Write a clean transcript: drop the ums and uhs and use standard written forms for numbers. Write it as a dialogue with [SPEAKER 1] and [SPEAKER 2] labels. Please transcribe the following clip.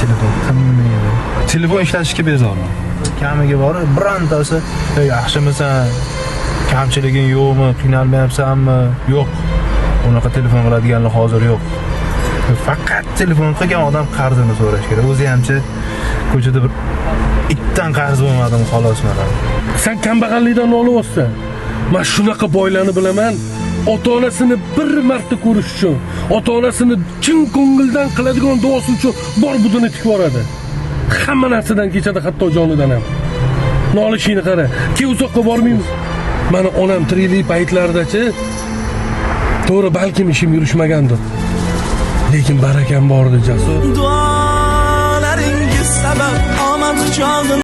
[SPEAKER 1] Telefon tinmaydi. Telefon ishlatishga bezorman. Kamiga borib birontasi: "Ey, yaxshimisan, kamchiliging yo'qmi, qiynalmayapsanmi?" Yo'q, unaqa telefon qiladiganlar hozir yo'q. Faqat telefon qilgan odam qarzini so'rash kerak. O'zi hamchi ko'chada bir itdan qarz bo'lmadim, xolos mana.
[SPEAKER 2] Sen kambag'allikdan nolyapsan. Man shunaqa boylarni bilaman, ota onasini bir marta ko'rish uchun, ota onasini chin ko'ngildan qiladigan duosi uchun bor budini tikib yuboradi. Hamma narsadan kechadi, hatto jonidan ham. Nolishingni qara. Keyin uzoqqa bormaymiz. Mani onam tiriklik paytlaridachi, to'g'ri, balkim ishim yurishmagandir. Lekin barakam bor edi, Jasur.
[SPEAKER 3] Duolaringiz sabab omad quchog'im.